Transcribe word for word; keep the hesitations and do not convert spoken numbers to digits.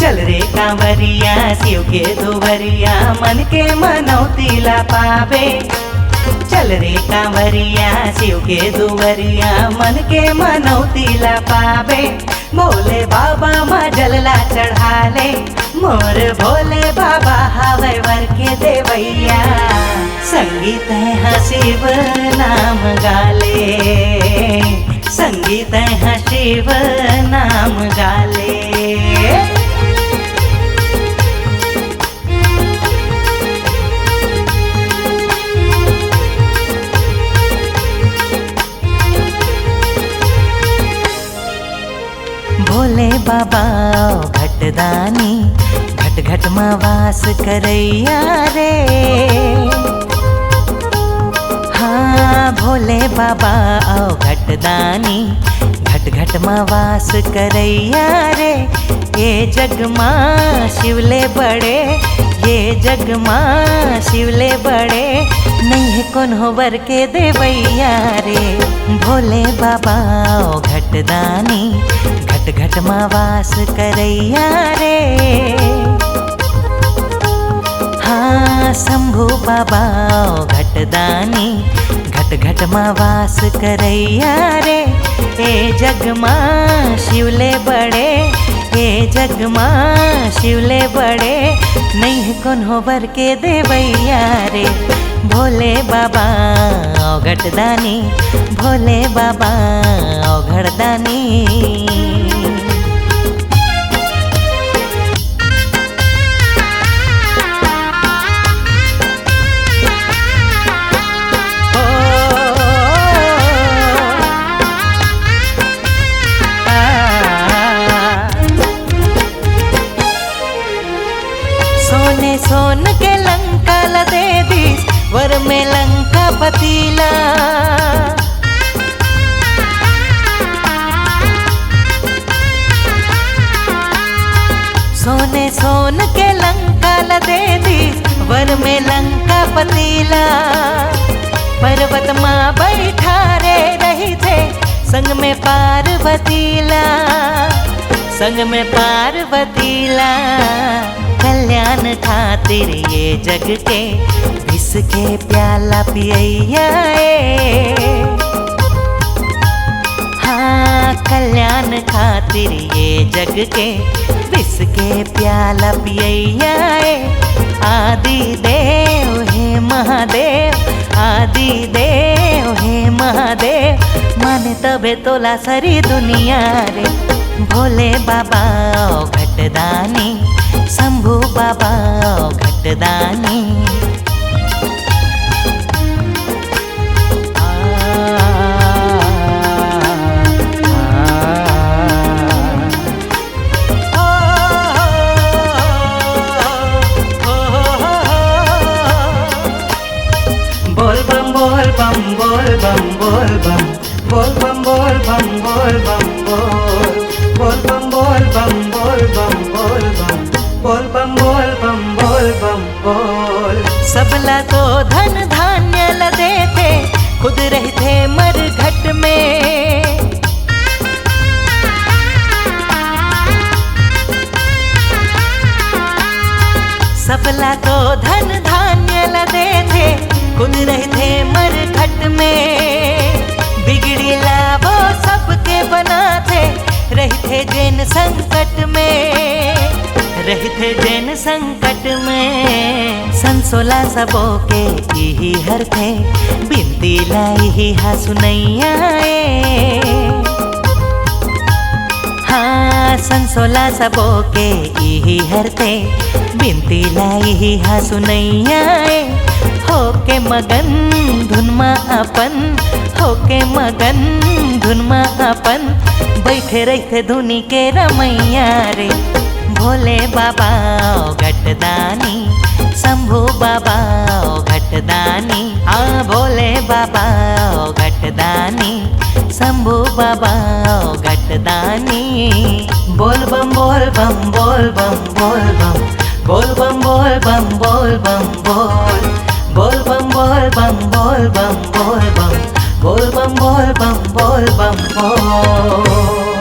चल रे कांवरिया, शिव के दुवरिया, मन के मनौती ला पाबे। चल रे कांवरिया, शिव के दुवरिया, मन के मनौती ला पाबे। भोले बाबा मा जल ला चढ़ा ले, मोर भोले बाबा हवय वर के देवैया। संगी तैं ह शिव नाम गा ले, संगी तैं ह शिव नाम गा ले। भोले बाबा ओ घटदानी, घट घट म वास करैया रे। हाँ, भोले बाबा ओ घटदानी, घट घट म वास करैया रे। ए जग मा शिव ले बड़े, ए जग मा शिव ले बड़े, नइ हे कोनो बर के देवैया रे। भोले बाबा ओ घटदानी, घट घट म वास करैया रे। हाँ, शंभू बाबा ओ घटदानी, घट घट म वास करैया रे। ए जग मा शिव ले बड़े, ए जग मा शिव ले बड़े, नइ हे कोनो बर के देवैया रे। भोले बाबा ओ घटदानी, भोले बाबा ओ घटदानी। सोने सोन के लंका ला दे दिस, वर में लंकापति ला। सोने सोन के लंका ला दे दिस, वर में लंकापति ला। पर्वत मा बैठारे रहिथे, संग में पार्वती ला, संग में पार्वती ला। कल्याण खातिर ए जग के विष के प्याला पियैया ए। हाँ, कल्याण खातिर ए जग के विष के प्याला पियैया ए। आदि देव हे महादेव, आदि देव हे महादेव, माने तभे तोला सरी दुनिया रे। भोले बाबा ओ घटदानी, शंभू बाबा ओ घटदानी। बोल बम बोल बम बोल बम बोल बम। बोल बम बोल बम बोल बम बोल। बोल बम बोल बम बोल बम बोल बम। बोल बम बोल बम बोल बम बोल। सबला तो धन धान्य ल देथे, खुद रहिथे मरघट में। सबला तो धन धान्य ल देथे, खुद रहिथे मरघट में। बिगड़ी ला वो सबके बनाथे, रहिथे जेन संकट में, रहिथे जेन संकट में। संसोला सबो के इही हरथे, बिनती ला इही हा सुनैया ए। हाँ, संसोला सबो के इही हरथे, बिनती ला इही हा सुनैया ए। होके मगन धुन मा अपन, होके मगन धुन मा अपन, बइठे रहिथे धुनी के रमैया रे। भोले बाबा ओ घटदानी, शंभू बाबा ओ घटदानी, हाँ, भोले बाबा ओ घटदानी, शंभू बाबा ओ घटदानी। बोल बम बोल बम बोल बम बोल बम। बोल बम बोल बम बोल बम बोल। बोल बम बोल बम बोल बम बोल बम। बोल बम बोल बम बोल बम बोल।